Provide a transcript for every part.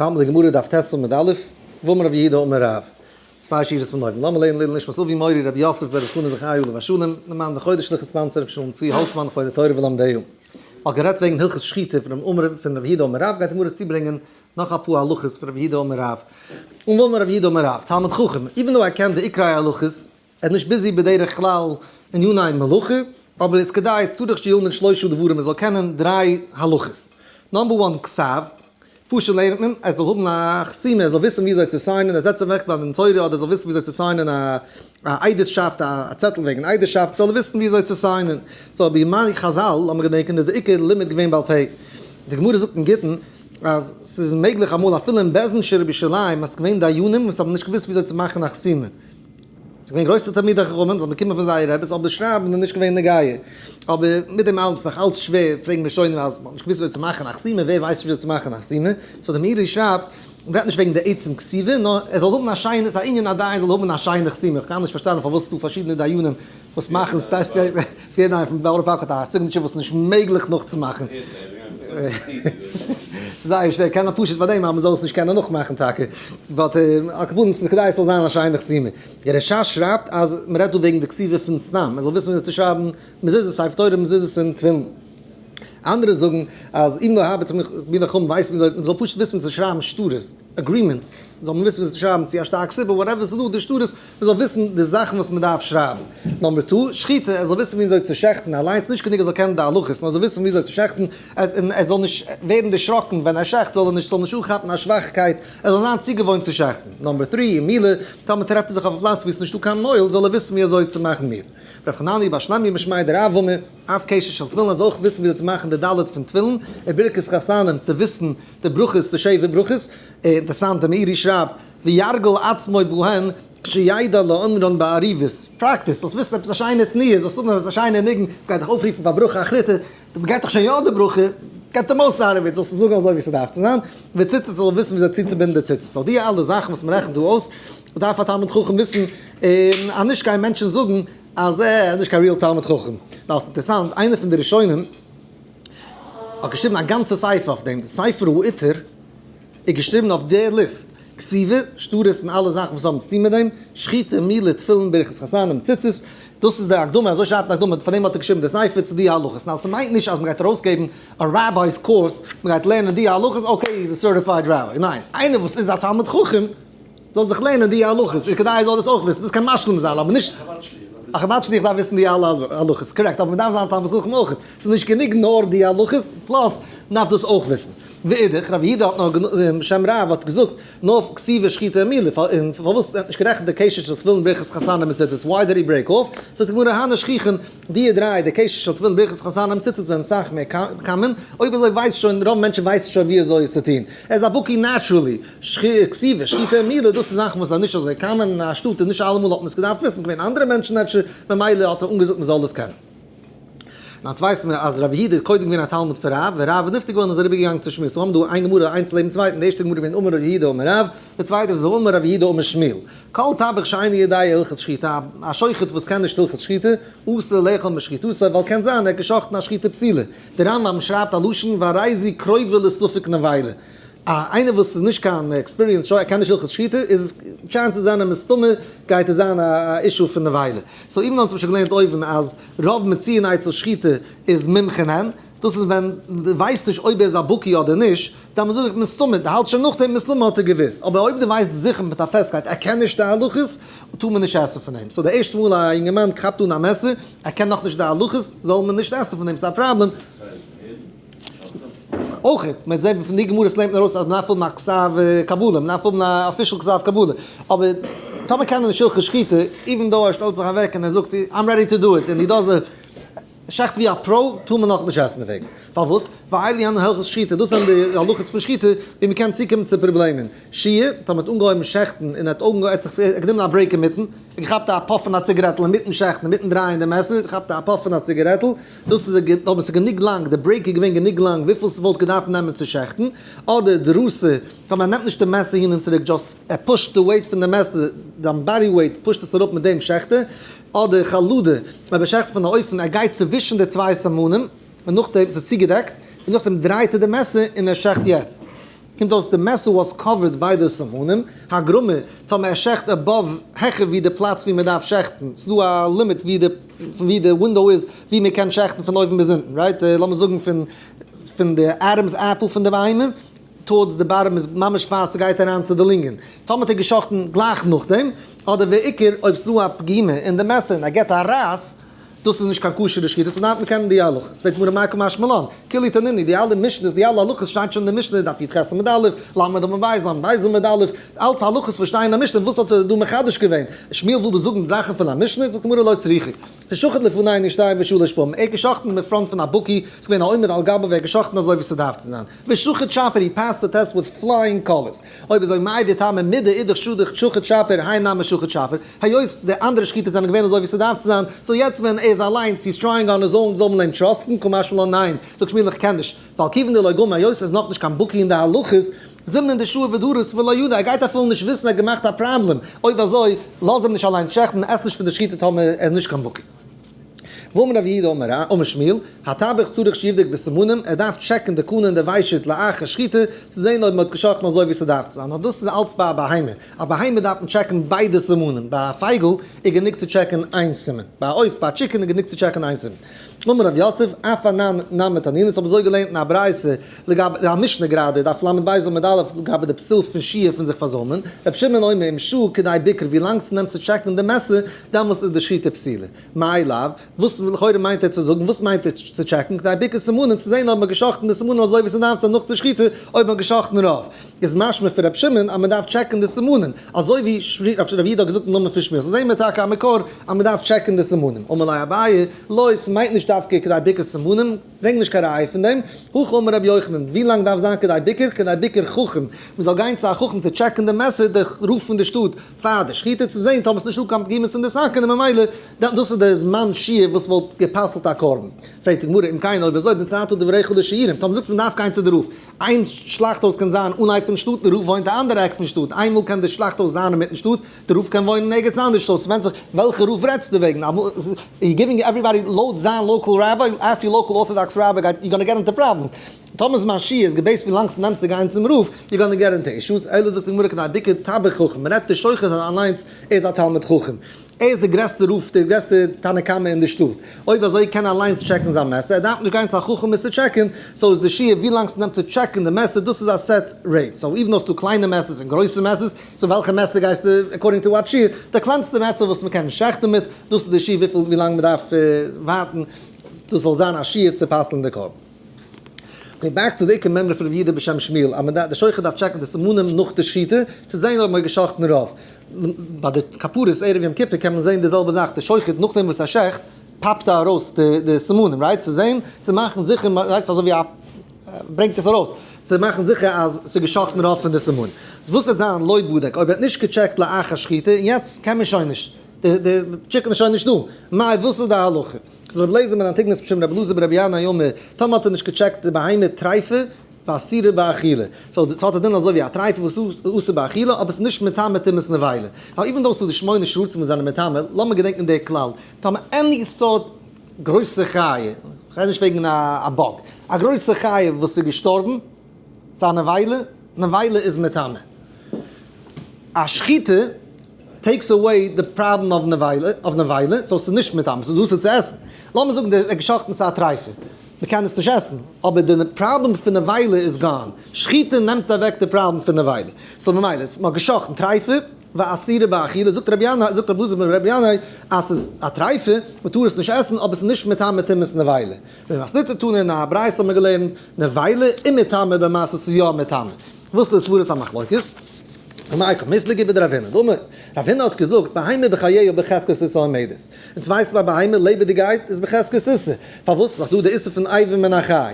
צוזאמען די גמרא דף ט' עמוד א', ואמר רב יהודה אמר רב, צוויי שורות פון אויבן, לאמיר לערנען לעילוי נשמת אבי מורי רבי יוסף ברב חנא זכרי' עליו השלום, למען די חודש שליחות sponsor רבי שלום צבי האלצמאן לכבוד התורה ולומדיה. מ'האט גערעדט וועגן הלכות שחיטה פון אמר פון רב יהודה אמר רב, גייט די גמרא צוברענגען נאך אפאר הלכות פון רב יהודה אמר רב. און ואמר רב יהודה אמר רב, תלמיד חכם, even though ער קען די עיקרי הלכות, ער איז נישט busy בדרך כלל עניני מלאכה, אבער איז כדאי צריך שילמד שלושה דברים ער זאל קענען דריי הלכות. number one כתב, פשוט לערנט מען, ער זאל האבן א חתימה, ער זאל וויסן ווי אזוי צו sign ען, ער זעצט זיך אוועק ביי דין תורה אדער ער זאל וויסן ווי אזוי צו sign ען א עדות'שאפט, א צעטל וועגן עדות'שאפט, זאל ער וויסן ווי אזוי צו sign ען. so בימי חזל, לאמיר געדענקען, איז די עיקר לימוד געווען בעל פה. די גמרא זאגט אין גיטין אז ס'איז מעגליך אמאל אפילו אין בית דין שבירושלים אז ס'איז געווען דיינים וואס האבן נישט געוואוסט ווי אזוי צו מאכן א חתימה. ס'איז געווען גרויסע תלמידי חכמים, זיי האבן באקומען פון זייערע רעביס, אבער שרייבן איז נישט געווען נוגע. אבער מיט דעם אלעם איז נאך אלץ שווער, פרעגן ראשונים אז מ'האט נישט געוואוסט וויאזוי צו מאכן א חתימה, ווער ווייסט וויאזוי צו מאכן א חתימה? so דער מאירי שרייבט, מ'רעדט נישט וועגן די עצם כתיבה, נאר ער זאל האבן א שיינע, ס'איז א ענין א דיין זאל האבן א שיינע חתימה, איך האב נישט פארשטאנען פארוואס ס'דא פארשידענע דיינים וואס מאכן ספעסיפיק, ס'געווען איינער פון בארא פארק האט א signature וואס איז נישט מעגליך נאכצומאכן. ס'איז זייער שווער, קען זיין פשוט פאר דעם אז מ'זאל עס נישט קענען נאכמאכן טאקע, but על כל פנים ס'איז כדאי עס זאל זיין א שיינע חתימה. דער רשש שרייבט אז מ'רעדט דא וועגן די כתיבה פון סתם, מ'זאל וויסן וויאזוי צו שרייבן מזוזות, ספר תורה, מזוזות און תפילין. אנדערע זאגן אז אם לא הרבה תלמידי חכמים ווייסט וויאזוי, מ'זאל פשוט וויסן ווי צו שרייבן שטרות, agreements, זאל מען וויסן וויאזוי צו שרייבן צו א שטר כתובה, whatever ס'איז דא די שטרות, מ'זאל וויסן די זאכן וואס מ'דארף שרייבן. number two, שחיטה, ער זאל וויסן וויאזוי צו שעכטן אליינס, נישט גענוג ער זאל קענען די הלכות, נאר ער זאל וויסן וויאזוי צו שעכטן, און ער זאל נישט ווערן דערשראקן ווען ער שעכט, זאל ער נישט, זאל נישט אנכאפן א שוואכקייט, ער זאל זיין צוגעוואוינט צו שעכטן. number three, מילה, טאמער טרעפט ער זיך אויף א פלאץ וואו עס איז נישטא קיין מוהל, זאל ער וויסן וויאזוי צו מאכן מילה. ר' חנני' בר שלמיא משמיה דרב אמר, אף קשר של תפילין, ער זאל אויך וויסן וויאזוי צו מאכן די ד' פון תפילין, און ברכת חתנים, צו וויסן די ברכות, די שבע ברכות. אינטערסאנט, דער מאירי שרייבט, וירגיל עצמו בהן כשידע לאומרן בעריבות. practice, זאלסט וויסן עפעס א שיינע תנועה, זאלסט האבן עפעס א שיינע ניגון, מ'גייט דיך אויפרופן פאר ברכה אחריתא, מ'גייט דאך שוין יא די ברכה, get the most out of it, זאלסטו זאגן אזוי ווי ס'דארף צו זיין, וציצית זאל ער וויסן וויאזוי צוצובינדן די ציצית. so די אלע זאכן וואס מ'רעכנט דא אויס, דארף א תלמיד חכם וויסן, און אז נישט גייען מענטשן זאגן אז ער איז נישט קיין real תלמיד חכם. נאר ס'איז אינטערעסאנט, איינער פון די ראשונים האט געשריבן א גאנצע ספר אויף דעם, די ספר העיטור איז געשריבן אויף די ליסט, כתיבה, שטרות און אלע זאכן וואס האבן צוטון מיט דעם, שחיטה, מילה, תפילין, ברכת חתנים, ציצית, דאס איז די הקדמה, אזוי שרייבט אין הקדמה, פאר דעם האט ער געשריבן די ספר צו די הלכות, now ס'מיינט נישט אז מ'גייט ארויסגעבן א rabbi's course, מ'גייט לערנען די הלכות, okay he's a certified rabbi, ניין, איינער וואס איז א תלמיד חכם זאל זיך לערנען די הלכות, איז כדאי ער זאל דאס אויך וויסן, דאס קען משלים זיין, אבער נישט א חבד שליח דארף וויסן די אלע הלכות, correct, אבער מ'דארף זיין א תלמיד חכם אויך, ס'איז נישט גענוג נאר די הלכות, plus מ'דארף דאס אויך וויסן. ואידך, רב יהודה האט נאר בשם רב האט געזאגט נאר כתיבה שחיטה ומילה, און פארוואס ער האט נישט גערעכנט די קשר של תפילין ברכת חתנים מיט ציצית, why did he break off? זאגט די גמרא הני שכיחין, די דריי, די קשר של תפילין ברכת חתנים מיט ציצית זענען סאך מער common, אויב אזוי ווייסט שוין, רוב מענטשן ווייסן שוין ווי אזוי עס צו טון, ער איז א בקי naturally, כתיבה שחיטה און מילה דאס איז זאכן וואס זענען נישט אזוי common אין א שטאט און נישט אלעמאל האט מען עס געדארפט וויסן, ס'איז געווען אנדערע מענטשן אפשר, ממילא האט ער אנגעזאגט מען זאל עס קענען. און אלס ווייסט מען אז רב יהודה איז קודם געווען א תלמיד פון רב, ווען רב איז נפטר געווארן איז ער אריבער געגאנגען צו שמואל, so האבן דא איין גמרא איינס לעבן צווייטן, די ערשטע גמרא איז געווען אמר רב יהודה אמר רב, די צווייטע איז אמר רב יהודה אמר שמואל. כל טבח שאינו יודע הלכות שחיטה, א שוחט וואס קען נישט הלכות שחיטה, אסור לאכול משחיטתו, ווייל קען זיין ער האט געשחט'ן א שחיטה פסולה. דער רמב ם שרייבט א לשון והרי זו קרובה לספק נבילה. א איינער וואס איז נישט קיין experienced שוחט, ער קען נישט הלכות שחיטה, איז chances זענען מסתמא גייט עס זיין א issue פון נבילה. so even אונז האבן שוין געלערנט אויבן אז רוב מצויין אצל שחיטה איז מומחין הן, דאס איז ווען דו ווייסט נישט אויב ער איז א בקי אדער נישט, דאן זאג איך מסתמא, דו האלטסט שוין נאכדעם מסתמא האט ער געוואוסט, אבער אויב דו ווייסט זיכער מיט א פעסטקייט ער קען נישט די הלכות, טאר מען נישט עסן פון אים. so די ערשטע מאל א יונגערמאן כאפט אן א מעסער, ער קען נאכנישט די הלכות, זאל מען נישט עסן פון אים, ס'איז א פראבלעם. אויך, מען זעט פון די גמרות לערנט מען ארויס אז מען דארף האבן א כתב קבלה, מען דארף האבן א official כתב קבלה, אבער טאמער קען ער נישט הלכות שחיטה, even though ער שטעלט זיך אוועק און ער זאגט I'm ready to do it און he does it, שעכט ווי א pro, טאר מען נאכנישט עסן דערוועגן. פארוואס? ווייל אלו הן הלכות שחיטה, דאס זענען די הלכות פון שחיטה ווי מען קען צוקומען צו פראבלעמען. שיעור, טאמער האט אנגעהויבן שעכטן און ער האט אנגעהויבן, ער האט זיך גענומען א break אינמיטן, געכאפט א puff פון א ציגערעטל אינמיטן שעכטן, אינמיטן דרייען די מעסער, כאפט א puff פון א ציגערעטל, דאס איז אבער ס'איז גענוג לאנג, די break איז געווען גענוג לאנג וויפיל ס'וואלט געדארפט נעמען צו שעכטן, אדער דרסה, טאמער ער נעמט נישט די מעסער הין און צוריק just ער push ט די weight פון די מעסער, זיין body weight push ט עס אראפ מיט דעם שעכט ער, אדער חלדה, אויב ער שעכט פון א אופן ער גייט צווישן די צוויי סימנים, און נאכדעם ס'איז צוגעדעקט, און נאכדעם דרייט ער די מעסער און ער שעכט יעצט. קומט אויס די מעסער was covered ביי די סימנים, הגרמא, טאמער ער שעכט above, העכער ווי די פלאץ ווי מען דארף שעכטן, ס'איז דא א limit ווי די פון ווי די window איז ווי מען קען שעכטן פון אויבן ביז אונטן, right? לאמיר זאגן פון די Adam's apple פון די בהמה towards די bottom איז ממש פאר ס'גייט אריין צו די לונגען. טאמער האט ער געשאכטן גלייך נאכדעם, אדער ועיקר אויב ס'דא א פגימה אין די מעסער און ער געט א רייס, דאס איז נישט קיין כשר'ע שחיטה, ס'דארף מען קענען די הלכות. פרעגט גמרא מאי קא משמע לן, כולהו תנינא, די אלע משנה'ס, די אלע הלכות שטייט שוין אין די משנה, דף י"ח עמוד א', ל' עמוד ב', ל' ב' עמוד א', אלץ הלכות וואס שטייען אין א משנה, וואס האט ער דא מחדש געווען? שמואל וויל דא זאגן זאכן פון א משנה? זאגט גמרא לא צריכא. ששחט לפנינו שתיים ושלש פעמים, ער האט געשחט'ן אין front פון א בקי, ס'איז געווען א עומד על גביו, ער האט געשחט'ן אזוי ווי ס'דארף צו זיין. ושחט שפיר, he passed the test with flying colors. אויב אזוי מאי דטעמא מידי אידך שחט שפיר, האי נמי שחט שפיר, היות די אנדערע שחיטות זענען געווען אזוי ווי ס'דארף צו זיין, so יעצט ווען ער איז אליינס, he's trying on his own, זאל מען אים trust ן? קא משמע לן ניין, זאגט שמואל איך קען נישט, ווייל כיוון דלא גמר היות ער איז נאכנישט קיין בקי אין די הלכות, זימנין דשהי ודריס ולא ידע, ער גייט אפילו נישט וויסן ער האט געמאכט א פראבלעם, אויב אזוי לאז אים נישט אליינס שעכטן, עס נישט פון די שחיטה טאמער ער איז נישט קיין בקי. ואמר רב יהודה אמר ר' אמר שמואל, הטבח צריך שיבדוק בסימנים, ער דארף טשעקן די קנה און די ושט לאחר שחיטה, צו זען אויב מען האט געשאכטן אזוי ווי ס'דארף צו זיין, נאר דאס איז אלץ ביי א בהמה, א בהמה דארף מען טשעקן ביידע סימנים, ביי א פייגל איז גענוג צו טשעקן איין סימן, ביי א עוף, ביי א chicken איז גענוג צו טשעקן איין סימן. אמר רב יוסף, אף אנן נמי תנינא, אונז האבן אזוי געלערנט אין א ברייתא לגבי א משנה גראדע, דף ל"ב עמוד א', לגבי די פסול פון שהייה פון זיך פארזוימען, רבי שמעון אומר אם שהה כדי ביקור ווי לאנג ס'נעמט צו טשעקן די מעסער, דעמאלס איז די שחיטה פסולה. מאי לאו, וואס לכאורה מיינט ער צו זאגן, וואס מיינט ער צו טשעקן, כדי ביקור סימנים צו זען אויב מ'האט געשאכטן די סימנים אזוי ווי ס'דארף צו זיין נאך די שחיטה, אויב מ'האט געשאכטן רוב. איז משמע פון רבי שמעון אז מ'דארף טשעקן די סימנים, אזוי ווי רב יהודה האט געזאגט אין נאמען פון שמואל. so זעהן מיר טאקע א מקור אז מ'דארף טשעקן די סימנים. אמר ליה אביי, לא, ס'מיינט נישט דווקא כדי ביקור סימנים, ברענג נישט קיין ראיה פון דעם. הכי אמר רבי יוחנן, ווי לאנג דארף זיין כדי ביקור? כדי ביקור חכם. מ'זאל גיין צו א חכם צו טשעקן די מעסער, די רב פון די שטאט, פאר די שחיטה צו זען טאמער ס'נישטא קיין פגימות אין די סכין און ממילא דאס איז די זמן שיעור וואס וואלט גע'פסל'ט א קרבן. פרעגט די גמרא אם כן אויב אזוי דנתת דבריך לשיעורים טאמער זאגסט מ'דארף גיין צו די רב, איין שלאכט הויז קען זיין אנהייב פון שטאט די רב וואוינט די אנדערע עק פון שטאט, איינמאל קען די שלאכט הויז זיין אינמיטן שטאט, די רב קען וואוינען ערגעץ אנדערש, so ס'ווענדט זיך וועלכע רב רעדסטו וועגן, you giving everybody לויט זיין local rabbi, ask your local orthodox rabbi you gonna get into problems. טאמער זמן שהייה איז גע base ט ווי לאנג ס'נעמט צו גיין צום רב, you gonna get into issues, אלא זאגט די גמרא כדי ביקור טבח חכם, מ'רעדט די שוחט אליינס ער איז א תלמיד חכם, ער איז די גרעסטע רב די גרעסטע תנא קמא אין די שטאט, אויב אזוי קען ער אליינס טשעקן זיין מעסער, ער דארף נישט גיין צו א חכם עס צו טשעקן, so איז די שיעור ווי לאנג ס'נעמט צו טשעקן די מעסער דאס איז א set rate, so even האסטו קליינע מעסערס און גרויסע מעסערס, so וועלכע מעסער גייסטו according to what שיעור, די קלענסטע מעסער וואס מ'קען שעכטן מיט, דאס איז די שיעור וויפיל ווי לאנג מ'דארף ווארטן דאס זאל זיין א שיעור צו פסל'ן די קרבן. okay, back to די עיקר מימרא פון רבי יהודה בשם שמואל, אז מען דארף, די שוחט דארף טשעקן די סימנים נאך די שחיטה, צו זען אויב מען האט געשחט'ן רוב. ביי די כפרות ערב יום כיפור קען מען זען די זעלבע זאך, די שוחט נאכדעם וואס ער שעכט, פאפט ער ארויס די סימנים, right? צו זען, צו מאכן זיכער, right? ס'איז אזוי ווי א, ברענגט עס ארויס, צו מאכן זיכער אז ס'איז געשחט'ן רוב פון די סימנים. וואס וועט זיין לא בדק, אויב ער האט נישט געטשעקט לאחר שחיטה, און יעצט קען מען שוין נישט, די chicken איז שוין נישט דא, מאי וואס איז די הלכה? רבי אליעזר בן אנטיגנוס בשם רבי אלעזר ברבי ינאי אומר, טאמער האט ער נישט געטשעקט די בהמה טריפה ואסורה באכילה, so ס'האט א דין אזוי ווי א טריפה וואס איז אסור באכילה אבער ס'איז נישט מטמא טומאת נבילה. ווייל even though ס'איז דא די שמונה שרצים וואס זענען מטמא, לאמיר געדענקען די כלל, טאמער any סארט גרויסע חיה, כ'רעד נישט וועגן א bug, א גרויסע חיה וואס איז געשטארבן, ס'איז א נבילה, נבילה איז מטמא. א שחיטה takes away די פראבלעם אוו נבילה, אוו נבילה, so ס'איז נישט מטמא, ס'איז אסור צו עסן. לאמיר זאגן דער געשאכטן ס'איז א טרייפה, מ'קען עס נישט עסן, אבער די פראבלעם פון נבילה איז gone. שחיטה נעמט אוועק די פראבלעם פון נבילה. so ממילא, מ'האט געשאכטן טרייפה, ואסורה באכילה, זאגט רבי ינאי, זאגט רבי אלעזר בן רבי ינאי, אז ס'איז א טרייפה, מ'טאר עס נישט עסן, אבער ס'איז נישט מטמא טומאת נבילה. במתניתא תנא אין א ברייתא האט מען געלערנט, נבילה ומטמא במשא ס'איז יא מטמא. וואס איז די סברת המחלוקת? במאי קא מיפלגי בדרב הונא? דאמר רב הונא האט געזאגט, בהמה בחייה בחזקת איסור עומדת. אונז ווייסן ביי בהמה לעבעדיגייט איז בחזקת איסור. פארוואס? ווייל דא די איסור פון אבר מן החי.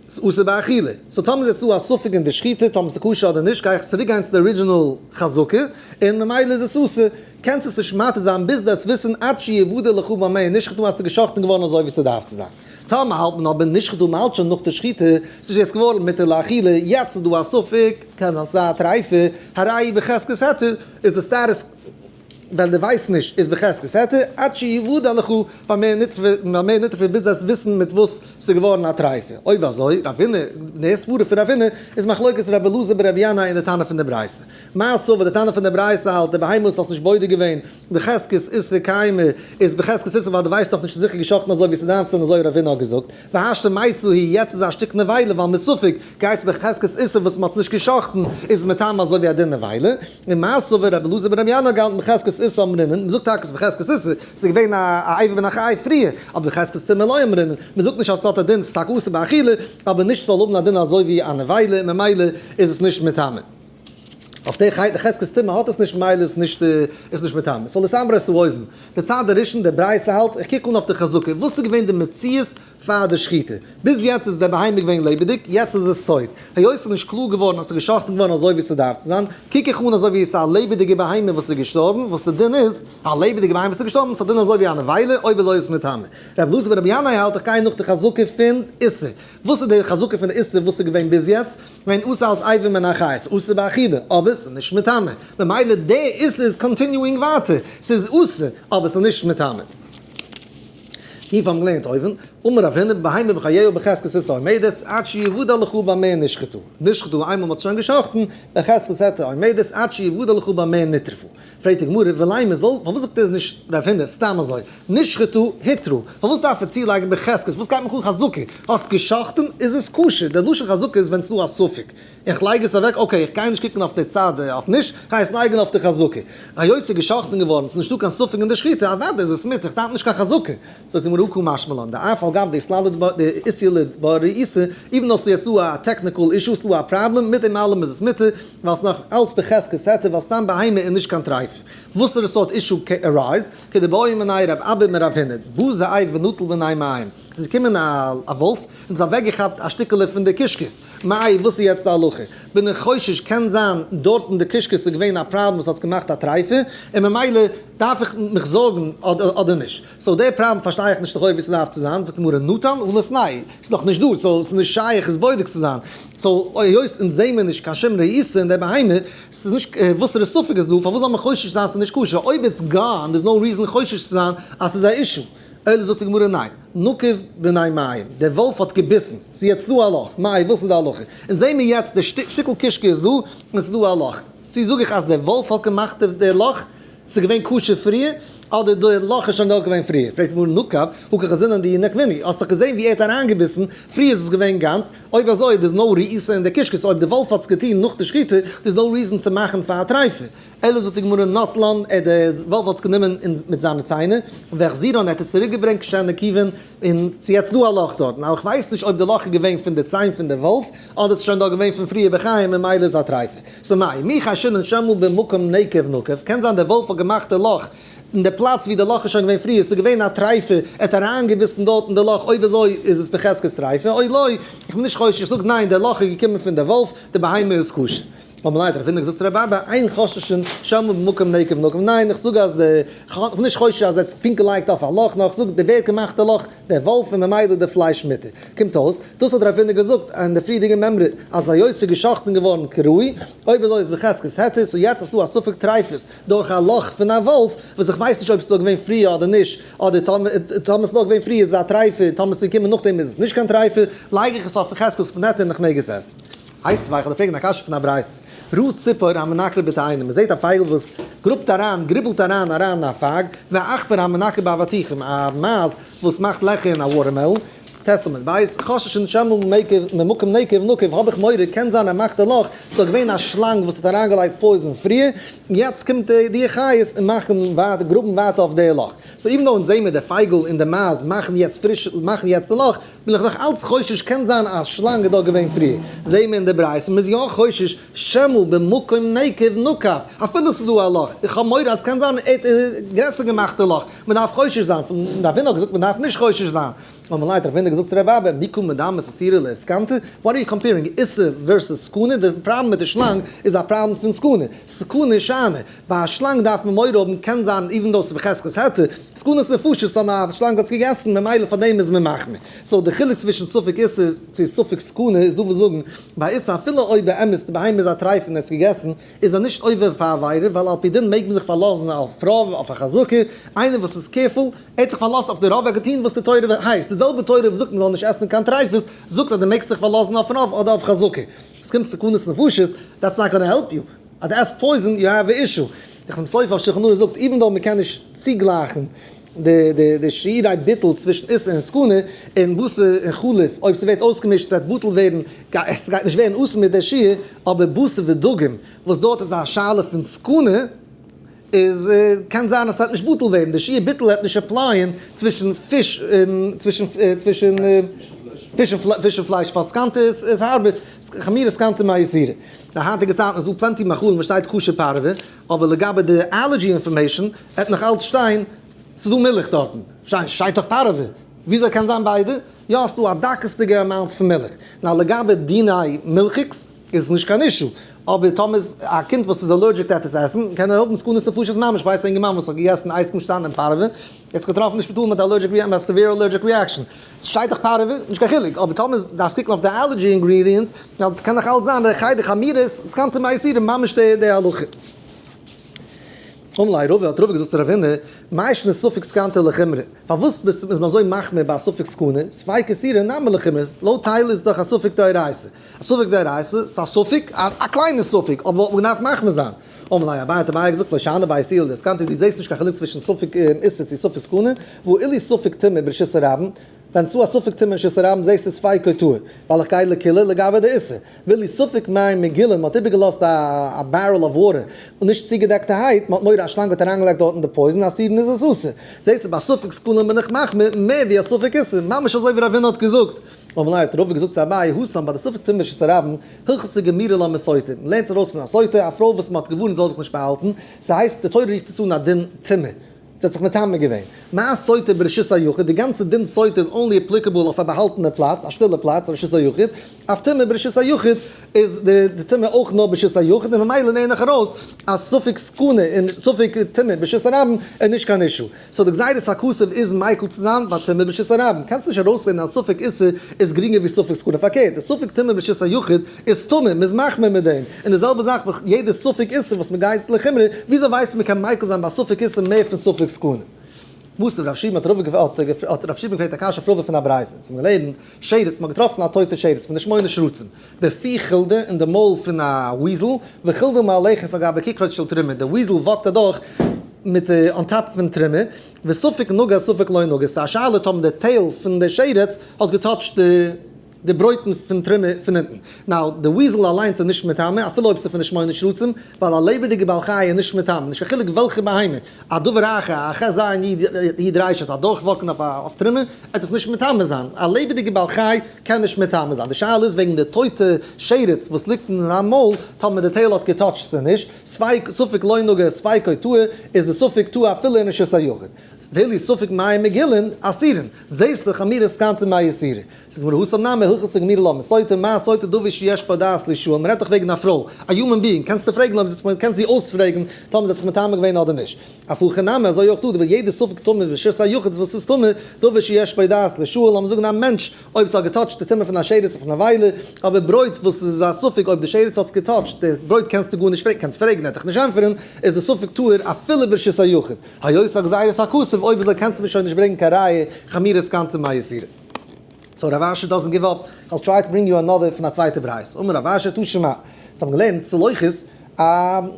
ס'איז אסור באכילה. so טאמער איז דא א ספק אין די שחיטה טאמער ס'איז כשר אדער נישט גיי איך צוריק גיין צו די original חזקה און ממילא איז עס אסור. קענסט עס נישט מתיר זיין ביז דו וועסט וויסן עד שיוודע לך במה נשחטו אז ס'איז געשחט'ן געווארן אזוי ווי ס'דארף צו זיין. טאמער האלט מען אבער נשחטו מ'האלט שוין נאך די שחיטה, ס'איז יעצט געווארן מותר לאכילה, יעצט איז דא א ספק, קען זיין ס'איז א טריפה, הרי היא בחזקת היתר, איז די status. ווען דו ווייסט נישט איז בחזקת היתר, עד שיוודע לך במה נטרפה ביז דו וועסט וויסן מיט וואס ס'איז געווארן א טרייפה. אויב אזוי, רב הונא, די סברה פון רב הונא איז מחלוקת רבי אלעזר ברבי ינאי און די תנא פון די ברייתא. מר סבר, די תנא פון די ברייתא האלט די בהמה וואס האסט נישט בודק געווען בחזקת איסור קיימא איז בחזקת איסור ווייל דו ווייסט נאך נישט זיכער געשאכטן אזוי ווי ס'דארף צו זיין אזוי רב הונא האט געזאגט. והשתא מתה היא, יעצט איז א שטיק נבילה ווייל מספק גייטס בחזקת איסור וואס מ'האט נישט געשאכטן איז מטמא אזוי ווי א דין נבילה. און מר סבר רבי אלעזר ברבי ינאי האט געהאלטן בחזקת איסור אמרינן, מ'זאגט טאקע ס'איז בחזקת איסור, ס'איז געווען א אבר מן החי פריער, אבער בחזקת טומאה לא אמרינן, מ'זאגט נישט אז ס'האט א דין, ס'איז טאקע אסור באכילה, אבער נישט ס'זאל האבן א דין אזוי ווי א נבילה און ממילא איז עס נישט מטמא. אויף די חי די חזקת טומאה האט עס נישט ממילא איז נישט איז נישט מטמא. סאו לסבר את האוזן. די צד הראשון די ברייתא האלט, איך קוק אן אויף די חזקה, וואס איז געווען די מציאות פאר די שחיטה? ביז יעצט איז די בהמה געווען לעבעדיג, יעצט איז עס טויט. היות ס'איז נישט קלאר געווארן אז ס'איז געשאכטן געווארן אזוי ווי ס'דארף צו זיין, קוק איך אן אזוי ווי עס איז א לעבעדיגע בהמה וואס איז געשטארבן, וואס די דין איז, א לעבעדיגע בהמה וואס איז געשטארבן, ס'איז א דין אזוי ווי א נבילה, אויב אזוי איז עס מטמא. רבי אלעזר ברבי ינאי האלט איך גיי נאך די חזקה פון איסור. וואס איז די חזקה פון איסור וואס איז געווען ביז יעצט? געווען אסור אלס אבר מן החי, ס'איז אסור באכילה, אבער ס'איז נישט מטמא. ממילא די איסור איז continuing ווייטער, ס'איז אסור, אבער ס'איז נישט מטמא. טיף האבן געלערנט אויבן, אמר רב הונא, בהמה בחייה בחזקת איסור עומדת, עד שיוודע לך במה נשחטה. נשחטה איינמאל מ'האט שוין גע'שחט'ן, בחזקת היתר עומדת, עד שיוודע לך במה נטרפה. פרעגט די גמרא, ולימא זאל, פארוואס זאגט ער עס נישט רב הונא סתם אזוי, נשחטה הותרה, פארוואס דארף ער צולייגן בחזקת, וואס גייט מיך אן חזקה, האסט גע'שחט'ן איז עס כשר, דער לשון חזקה איז ווען ס'דא א ספק, איך לייג עס אוועק, okay איך גיי נישט קוקן אויף די צד אויף נישט, איך גיי עס לייגן אויף די חזקה, היות ס'איז גע'שחט'ן געווארן, ס'איז נישטא קיין ספק אין די שחיטה, אוודאי איז עס מותר, איך דארף נישט קיין חזקה. זאגט די גמרא קא משמע לן, דאף על גב דאית ליה בה ריעותא, even though ס'איז יעצט דא א technical issue, ס'איז דא א פראבלעם, מיט דעם אלעם איז עס מותר, ווייל ס'איז נאך אלץ בחזקת היתר, ווייל סתם בהמה איז נישט קיין טרייף. וואסערע סארט issue arise? כדבעי מיניה רב אבא מרב הונא, בא זאב ונטל מיניה מעיים. ס'איז געקומען א וואלף און האט אוועקגעכאפט א שטיקעלע פון די קישקעס. מאי, וואס איז יעצט די הלכה? בין איך חושש קען זיין דארט אין די קישקעס איז געווען א פראבלעם וואס האט געמאכט א טרייפה, און ממילא דארף איך מיך זארגן אדער נישט. so די פראבלעם פארשטיי איך נישט לכאו' ווי ס'דארף צו זיין, זאגט די גמרא נטל הא ליתנהו, ס'איז נאך נישט דא, so ס'איז נישט שייך עס בודק צו זיין, so היות אונז זעהן מיר נישט קיין שום ריעותא אין די בהמה, ס'איז נישט וואסערע ספק איז דא, פארוואס זאל מען חושש זיין ס'איז נישט כשר, אויב it's gone there's no reason חושש צו זיין אז ס'איז א issue, אלא זאגט די גמרא ניין, נקב מיניה מים, דער וואלף האט געביסן, ס'איז יעצט דא א לאך, מאי וואס איז די הלכה, אונז זעהן מיר יעצט די שטיקל קישקע איז דא, און ס'איז דא א לאך, צו זאג איך אז דער וואלף האט געמאכט די לאך, ס'איז געווען כשר פריער, אדער די לאך איז שוין דארט געווען פריער? פרעגט די גמרא נקב, הא קא חזינן דאינקבינהו, האסט דאך געזען ווי ער האט אריינגעביסן, פריער איז עס געווען גאנץ, אויב אזוי there's no ריעותא אין די קישקעס, אויב די וואלף האט עס געטון נאך די שחיטה, there's no reason צו מאכן פאר א טרייפה. אלא זאגט די גמרא נטלן, ער די וואלף האט עס גענומען מיט זיינע ציינער, והחזירן ער האט עס צוריק געברענגט כשנקבן, און ס'איז יעצט דא א לאך דארט, נאר איך ווייס נישט אויב די לאך איז געווען פון די ציין פון די וואלף, אדער ס'איז שוין דארט געווען פון פריער בחיים און ממילא איז א טרייפה. so מאי, מי חיישינן שמא במקום נקב נקב, קען זיין די וואלף האט געמאכט די לאך אין די פלאץ ווי די לאך איז שוין געווען פריער, ס'איז געווען א טרייפה, ער האט אריינגעביסן דארט אין די לאך, אויב אזוי איז עס בחזקת טרייפה, אויב לא, איך בין נישט חושש, איך זאג ניין, די לאך איז געקומען פון די וואלף, די בהמה איז כשר. אמר ליה רב הונא געזאגט רב אבא אין חוששין שמא במקום נקב נקב, ניין איך זאג אז די, כ'בין נישט חושש אז ער האט פונקט געלייגט אויף א לאך, נאר איך זאג די ווער האט געמאכט די לאך, דער וואלף און ממילא די פלייש מותר. קומט אויס, דאס האט רב הונא געזאגט אין די פריערדיגע מימרא אז היות ס'איז גע'שחט'ן געווארן כראוי, אויב אזוי איז בחזקת היתר, so יעצט האסטו א ספק טריפות דורך א לאך פון א וואלף, וואס איך ווייס נישט אויב ס'איז דא געווען פריער אדער נישט, אדער טאמער ס'איז נאר געווען פריער איז עס א טריפה, טאמער ס'איז געקומען נאכדעם איז עס נישט קיין טריפה, לייג איך עס אויף חזקת פון היתר און איך מעג עס עסן. הייסט ווייך, כ'וועל פרעגן א קשיא פון א ברייתא. ראה ציפור המנקר בתאנה, מ'זעט א פייגל וואס גראבט אריין, גריבלט אריין אריין אין א פייג, ועכבר המנקר באבטיחים, א מייז וואס מאכט לעכער אין א watermelon, ט עמוד ב', חוששין שמא ממקום נקב נקב, האב איך מורא, קען זיין ער מאכט די לאך, ס'איז דאך געווען א שלאנג וואס האט אריינגעלייגט poison פריער, יעצט קומט די חיות און מאכן ווייטער, גראבן ווייטער אויף די לאך. so even though אונז זעהן מיר די פייגל און די מייז מאכן יעצט פריש, מאכן יעצט די לאך, בין איך נאך אלץ חושש קען זיין א שלאנג איז דארט געווען פריער, זעהן מיר אין די ברייתא מ'איז יא חושש שמא במקום נקב נקב, אפילו ס'איז דא א לאך, איך האב מורא אז קען זיין ער האט גרעסער געמאכט די לאך, מ'דארף חושש זיין, פון רב הונא האט געזאגט מ'דארף נישט חושש זיין. אמר ליה האט רב הונא געזאגט צו רב אבא, מי קא מדמית איסורא לסכנתא? What are you comparing איסור versus סכנה? די פראבלעם מיט די שלאנג איז א פראבלעם פון סכנה, סכנה איז שאני, ביי א שלאנג דארף מען מורא האבן, קען זיין even though ס'איז בחזקת היתר, סכנת נפשות טאמער א שלאנג האט עס געגעסן ממילא פאר דעם איז מען מחמיר. So די חילוק צווישן ספק איסור צו ספק סכנה איז דא וואס זאגן ביי איסור אפילו אויב באמת די בהמה איז א טרייף און ער האט עס געגעסן איז ער נישט עובר פאר עבירה ווייל על פי דין מעג מען זיך פארלאזן אויף רוב אויף א חזקה, איינער וואס איז careful, ער האט זיך פארלאזט אויף די רוב ער האט געטון וואס די תורה הייסט, די זעלבע תורה וואס זאגט מען זאל נישט עסן קיין טרייפות זאגט אז דו מעגסט זיך פארלאזן אויף רוב אדער אויף חזקה. עס קומט סכנת נפשות, that's not gonna help you. אז דו עסט poison you have a issue. די חתם סופר אויף שולחן ערוך זאגט even though מען קען נישט צוגלייכן די די די שיעורי ביטול צווישן איסור און סכנה, און בשר און חלב אויב ס'ווערט אויסגעמישט ס'וועט בטל ווערן, עס גייט נישט ווערן אסור מיט די שיעור, אבער בשר ודגים וואס דארט איז א שאלה פון סכנה איז קען זיין אז ס'וועט נישט בטל ווערן, די שיעור ביטול וועט נישט apply ען צווישן פיש און צווישן צווישן פיש און פיש און פלייש ווייל סכנתא איז הארבער, חמירא סכנתא מאיסורא. די היינטיגע צייטן איז דא plenty מאכלים וואס שטייט כשר פארעווע, אבער לגבי די allergy information וועט נאך אלץ שטיין ס'איז דא מילך דארטן. שטיין שטייט דאך פארעווע, וויאזוי קען זיין ביידע? יא ס'דא א דקות'דיגע amount פון מילך. נאר לגבי דיני מילכיגס איז עס נישט קיין issue, אבער טאמער איז א קינד וואס איז allergic צו עפעס עסן, קען ער האבן סכנת נפשות ממש, כ'ווייס א אינגערמאן וואס האט געגעסן ice cream שטאנען אין פארעווע, ער האט זיך געטראפן אין שפיטאל מיט א allergic reaction, א severe allergic reaction. ס'שטייט דאך פארעווע, נישט קיין חילוק, אבער טאמער דארפסט קוקן אויף די allergy ingredients, קען נאך אלץ זיין די חדר חמירא סכנתא מאיסורא ממש די הלכה. אמר ליה רבא, האט רבא געזאגט צו רב הונא, מאי שנא ספק סכנתא לחומרא, פארוואס איז מען אזוי מחמיר ביי א ספק סכנה, ספיקא איסורא נמי לחומרא, לויט טייל איז דאך א ספק דאורייתא, א ספק דאורייתא, ס'איז א ספק, א קליינע ספק, אבער וואלט מען געדארפט מחמיר זיין. אמר ליה אביי, האט אביי געזאגט, לא שאני בי איסורא דסכנתא, דו זעסט נישט קיין חילוק צווישן ספק איסור צו ספק סכנה, והא אילו ספק טומאה ברשות הרבים, ווען ס'דא א ספק טומאה אין רשות הרבים זעסטו ספיקו טהור, ווייל איך גיי לקולא לגבי די איסור. ואילו ספק מים מגולין, מ'האט איבערגעלאזט א barrel of water און נישט צוגעדעקטערהייט, מ'האט מורא א שלאנג האט אריינגעלייגט דארטן די poison, אסורין איז עס אסור. זעסטו ביי ספק סכנה בין איך מחמיר מער ווי א ספק איסור, ממש אזוי ווי רב הונא האט געזאגט. אמר ליה האט רבא געזאגט צו אביי, התם ביי די ספק טומאה ברשות הרבים, הלכתא גמירי לה מסוטה, מ'לערנט עס ארויס פון א סוטה, א פרוי וואס מ'האט געווארנט זאל זיך נישט באהאלטן, ס'הייסט די תורה רופט עס אן א דין טומאה. זי האט זיך מטמא געווען. מה סוטה ברשות היחיד, די גאנצע דין סוטה איז only applicable אויף א באהאלטענע פלאץ, א שטילע פלאץ, רשות היחיד, אויף טומאה ברשות היחיד איז די טומאה אויך נאר ברשות היחיד, און ממילא לערן איך ארויס אז ספק סכנה און ספק טומאה ברשות הרבים איז נישט קיין issue. So די גזירת הכתוב איז מיקל צו זיין ביי טומאה ברשות הרבים. קענסט נישט ארויסלערנען אז ספק איסור איז גרינגער ווי ספק סכנה, פארקערט, די ספק טומאה ברשות היחיד איז טמא, מ'איז מחמיר מיט דעם, און די זעלבע זאך ביי יעדע ספק איסור וואס מ'גייט לחומרא, וויאזוי ווייסטו מ'קען מיקל זיין ביי ספק איסור מער פון ספק סכנה? וואס רב שמעון האט רבא געפרעגט, האט רב שמעון געפרעגט א קשיא אויף רבא פון א ברייתא, אונז האבן געלערנט, שרץ, מ'האט געטראפן א טויטע שרץ פון די שמונה שרצים, בפי חולדה אין די מויל פון א weasel, וחולדה מהלכת על גבי כיכרות של תרומה, די weasel walk ט אדורך מיט די on top פון תרומה, וספק נגע ספק לא נגע, ס'איז א שאלה טאמער די tail פון די שרץ האט גע touch ט די. די ברויטן פון תרומה פון אונטן. Now, די weasel אליינס איז נישט מטמא, אפילו אויב ס'איז פון די שמונה שרצים, ווייל א לעבעדיגע בעל חי איז נישט מטמא, נישט קיין חילוק וועלכע בהמה, א דבר אחר, א ח ז י ר וועט אדורך walk ן אויף תרומה, וועט עס נישט מטמא זיין, א לעבעדיגע בעל חי קען נישט מטמא זיין, די שאלה איז וועגן די טויטע שרץ וואס ליגט אין זיין מויל, טאמער די tail האט גע touch ט צו נישט, ספק לא נגע ספיקו טהור, איז די ספק טהור אפילו אין רשות היחיד. ואילו ספק מים מגולין, אסורין, זעסט דאך חמירא סכנתא מאיסורא. ס'איז גמרא התם נמי הלכתא גמירי לה מסוטה, מה סוטה דבר שיש בו דעת לישאל, מ'רעדט דאך וועגן א פרוי, א human being, קענסטו פרעגן אויב זי האט זיך, קענסט זי אויספרעגן טאמער זי האט זיך מטמא געווען אדער נישט. אף הכא נמי, אזוי אויך דא, ווייל יעדע ספק טומאה ברשות היחיד וואס איז טמא, דבר שיש בו דעת לישאל, לאמיר זאגן א מענטש אויב ס'האט גע touch ט די טומאה פון א שרץ אויף נבילה, אבער ברויט וואס איז א ספק אויב די שרץ האט עס גע touch ט, די ברויט קענסטו גארנישט פרעגן, קענסט פרעגן ער וועט דיך נישט ענטפערן, איז די ספק טהור אפילו ברשות היחיד. היות א גזירת הכתוב, אויב אזוי קענסטו מיר שוין נישט ברענגען קיין ראיה, חמירא סכנתא מאיסורא. So רב אשי doesn't give up, I'll try to bring you another פון א צווייטע ברייתא. אמר רב אשי תא שמע, אונז האבן געלערנט צלוחית, א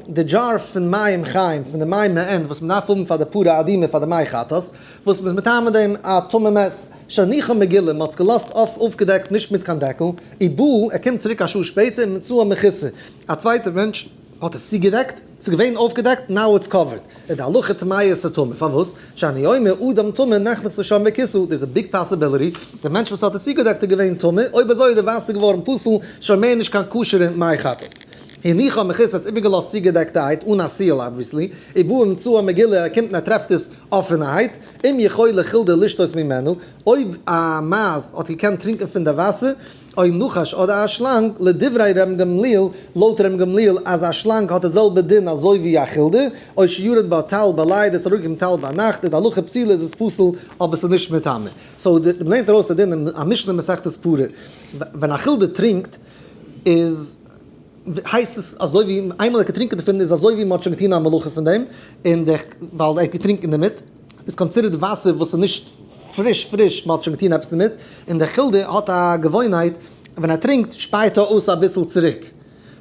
די דזשאר פון מים חיים, פון די מים מעין וואס מען דארף האבן פאר די פרה אדומה פאר די מי חטאת, וואס מ'איז מטמא דעם א טמא מת, שהניחה מגולה, מ'האט עס געלאזט אויף אויפגעדעקט נישט מיט קיין דעקל, ובא, ער קומט צוריק א שעה שפעטער, ומצאה מכוסה, א צווייטער מענטש האט עס צוגעדעקט, ס'איז געווען אויפגעדעקט, now it's covered. איז די הלכה טמאה איז ס'טמא, פארוואס? שאני אומר אדם טמא נכנס לשם וכיסה, there's a big possibility, די מענטש וואס האט עס צוגעדעקט איז געווען טמא, אויב אזוי איז די וואסער געווארן פסול, ס'איז שוין מער נישט קיין כשר'ע מי חטאת. הניחה מכוסה, איבערגעלאזט צוגעדעקטערהייט, אן א seal obviously, ובא ומצאה מגולה, ער קומט און ער טרעפט עס אפענערהייט, אם יכולה חולדה לשתות ממנו, אויב א מייז האט געקענט טרינקען פון די וואסער, או נחש אדער א שלאנג, לדברי רבן גמליאל, לויט רבן גמליאל אז א שלאנג האט די זעלבע דין אזוי ווי א חולדה, או שירד בה טל בלילה, עס איז אראפגעקומען טל ביינאכט, איז די הלכה פסולה איז עס פסול אבער עס איז נישט מטמא. so די מ'לערנט ארויס די דין אין א משנה מסכת פרה, ווען א חולדה טרינקט איז הייסט עס אזוי ווי איינמאל ער האט געטרינקען דערפון איז אזוי ווי מ'האט שוין געטון א מלאכה פון דעם, און די ווייל ער האט געטרינקען דערמיט איז considered וואסער וואס איז נישט פריש פריש מ'האט שוין געטון עפעס דערמיט, און די חולדה האט א געוואוינהייט ווען ער טרינקט שפייט ער אויס אביסל צוריק,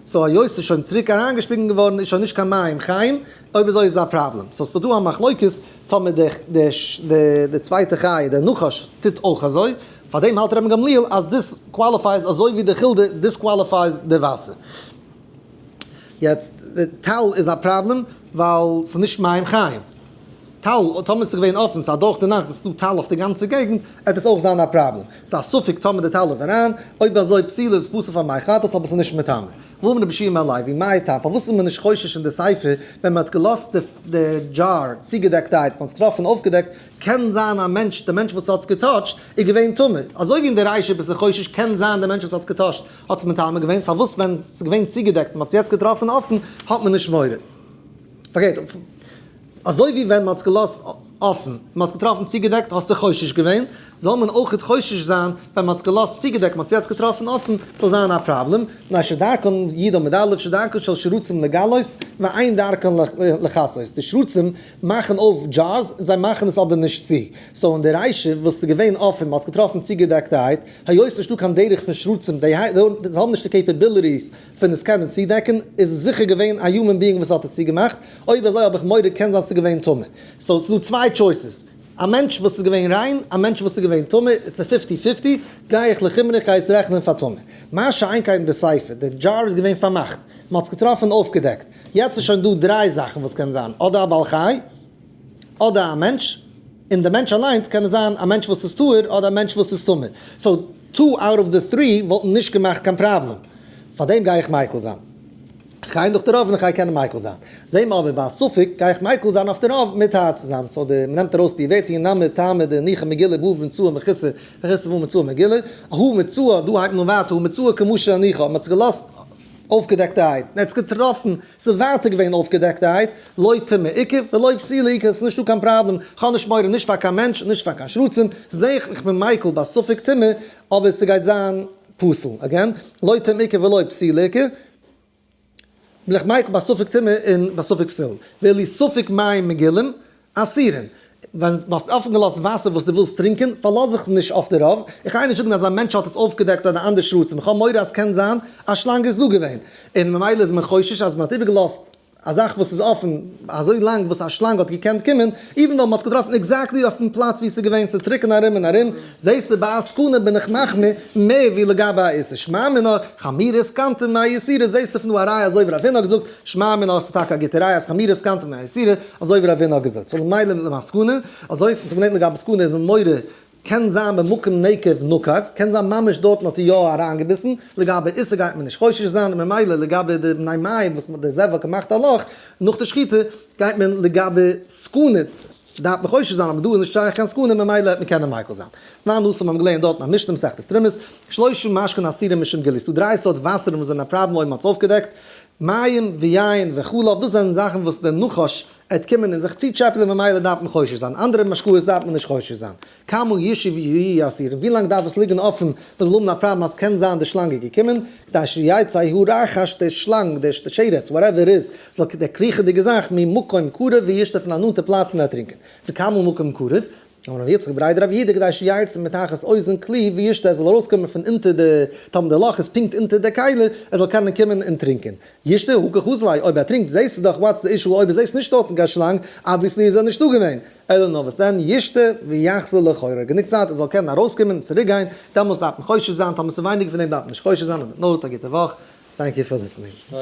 so היות ס'איז שוין צוריק אריינגעשפיגן געווארן איז שוין נישט קיין מים חיים, אויב אזוי איז עס א פראבלעם. so ס'איז דא א מחלוקת טאמער די די צווייטע חיה די נחש טוט אויך אזוי, פארדעם האלט רבן גמליאל אז דאס qualifies אזוי ווי די חולדה disqualifies די וואסער. יעצט די טל איז א פראבלעם ווייל ס'איז נישט מים חיים. טל, טאמער ס'איז געווען אפען, ס'איז אדורך די נאכט און ס'איז דא טל אויף די גאנצע געגנט, עט עס אויך זיין א פראבלעם. ס'איז א ספק טאמער די טל איז אריין, אויב אזוי פסולה איז פסול פאר מי חטאת אבער ס'איז נישט מטמא. ואמר רבי יהושע בן לוי, מאי טעם, פארוואס איז מען נישט חושש אין די סיפא ווען מ'האט געלאזט די דזשאר צוגעדעקטערהייט, מ'האט עס געטראפן אויפגעדעקט, קען זיין א מענטש, די מענטש וואס האט עס געטאטשט איז געווען טמא, אזוי ווי אין די רישא ביסטו חושש קען זיין די מענטש וואס האט עס געטאטשט האט עס מטמא געווען, פארוואס ווען ס'איז געווען צוגעדעקט און מ'האט עס יעצט געטראפן אפן האט מען נישט מורא? פארקערט, אזוי ווי ווען מ'האט עס געלאזט אפן, מ'האט עס געטראפן צוגעדעקט האסטו חושש געווען, זאל מען אויכעט חושש זיין ווען מ'האט עס געלאזט צוגעדעקט מ'האט עס יעצט געטראפן אפן, ס'זאל זיין א פראבלעם, מפני שדרכן י' עמוד א' שדרכן של שרצים לגלות ואין דרכן לכסות, די שרצים מאכן אויף jars און זיי מאכן עס אבער נישט צו, so אין די רישא וואס איז געווען אפן מ'האט עס געטראפן צוגעדעקטערהייט, היות נישטא קיין דרך פון שרצים, זיי האבן נישט די capabilities פון עס קענען צודעקן, איז עס זיכער געווען א human being וואס האט עס צוגעמאכט, אויב אזוי האב איך מורא קען זיין ס'איז געווען טמא. so ס'איז דא צוויי choices, א מענטש וואס איז געווען ריין, א מענטש וואס איז געווען טמא, it's א fifty fifty, גיי איך לחומרא איך גיי עס רעכענען פאר טמא. מה שאין כן די סיפא, די דזשאר איז געווען פארמאכט, מ'האט עס געטראפן אויפגעדעקט, יעצט איז שוין דא דריי זאכן וואס קען זיין, אדער א בעל חי, אדער א מענטש, און די מענטש אליינס קען עס זיין א מענטש וואס איז טהור אדער א מענטש וואס איז טמא. so two out of the three וואלטן נישט געמאכט קיין פראבלעם. פארדעם גיי איך מיקל זיין. כ'גיי נאך די רוב און כ'גיי קענען מיקל זיין. זעה מיר אבער ביי א ספק גיי איך מיקל זיין אויף די רוב מטהר צו זיין. so די מ'נעמט ארויס די ווערטער ינמא טעמא דהניחה מגולה ובא ומצאה מכוסה מכוסה ובא ומצאה מגולה. הא מצאה, דא הייבט מען אן ווייטער, הא מצאה כמו שהניחה, מ'האט עס געלאזט אויפגעדעקטערהייט, מען האט עס געטראפן, ס'איז ווייטער געווען אויפגעדעקטערהייט, לא טומאה איכא ולא פסילה איכא, ס'איז נישטא קיין פראבלעם, כ'האב נישט מורא נישט פאר קיין מענטש, נישט פאר קיין שרצים, זעה איך איך בין מיקל ביי ספק טומאה, אבער ס'גייט זיין פסול, again, לא טומאה איכא ולא פסילה איכא, בין איך מיקל ביי ספק טומאה און ביי ספק פסול, ואילו ספק מים מגולים, אסורין. ווען דו האסט אפן געלאזט וואסער וואס דו ווילסט טרינקען, פארלאז זיך נישט אויף די רוב, איך גיי נישט זאגן אז א מענטש האט עס אויפגעדעקט אדער אנדערע שרצים, איך האב מורא אז קען זיין א שלאנג איז דא געווען, און ממילא איז מען חושש אז מען האט איבערגעלאזט א זאך וואס איז אפן אזוי לאנג וואס א שלאנג האט געקענט קומען, even though מען האט עס געטראפן exactly אויפן פלאץ ווי עס איז געווען, ס'איז טרוקן ארום און ארום, זעסטו ביי א סכנה בין איך מחמיר מער ווי לגבי א איסור, שמע מינה, חמירא סכנתא מאיסורא, זעסטו פון דא א ראיה אזוי ווי רב הונא האט געזאגט, שמע מינה האסטו טאקע א גוטע ראיה אז חמירא סכנתא מאיסורא, אזוי ווי רב הונא האט געזאגט. so למעלה למסקנא, אזוי איז צום געלערנט לגבי סכנה איז מען מורה, קען זיין במקום נקב נקב, קען זיין ממש דארטן האט ער יא אריינגעביסן, לגבי איסור גייט מען נישט חושש זיין, און ממילא לגבי די בני מעיים וואס די זאב האט געמאכט א לאך נאך די שחיטה, גייט מען לגבי סכנה דארף מען חושש זיין, אבער דא איז נישט שייך קיין סכנה ממילא וועט מען קענען מיקל זיין. תנן התם האבן געלערנט דארטן א משנה מסכת תרומות, שלושה משקין אסורים משום גילוי, ס'דא דריי סארט וואסערן וואס זענען א פראבלעם אויב מ'האט עס אויפגעדעקט, מים ויין וחלב, דאס זענען זאכן וואס דער נחש עט קומען און זיך צוטשעפענען ממילא דארף מען חושש זיין, אנדערע משקאות דארף מען נישט חושש זיין. כמה ישהו ויהיו אסורים, ווי לאנג דארף עס ליגן אפען וואס זאל האבן א פראבלעם אז קען זיין די שלאנג איז געקומען, כדי שיצא הרחש די שלאנג די שרץ whatever איז זאל די קריכעדיגע זאך ממקום קרוב וישתה פון א נאנטע פלאץ און ערטרינקען, וכמה מקום קרוב, אמר רבי יצחק בריה דרב יהודה כדי שיצא מתחת אוזן כלי וישתה ער זאל ארויסקומען פון אונטער די טאמער די לאך איז פונקט אונטער די כלי ער זאל קענען קומען און טרינקען. ישתה הא קא חזי ליה אויב ער טרינקט זעסטו דאך what's the issue אויב ער זעסט נישט דארטן קיין שלאנג obviously איז ער נישטא געווען אלא נאר וואס דען ישתה ויחזור לחורו גענוג צייט ער זאל קענען ארויסקומען און צוריק גיין דעמאלס דארף מען חושש זיין טאמער ס'איז ווייניגער פון דעם דארף מען נישט חושש זיין און נאר א גוטע וואך thank you for listening.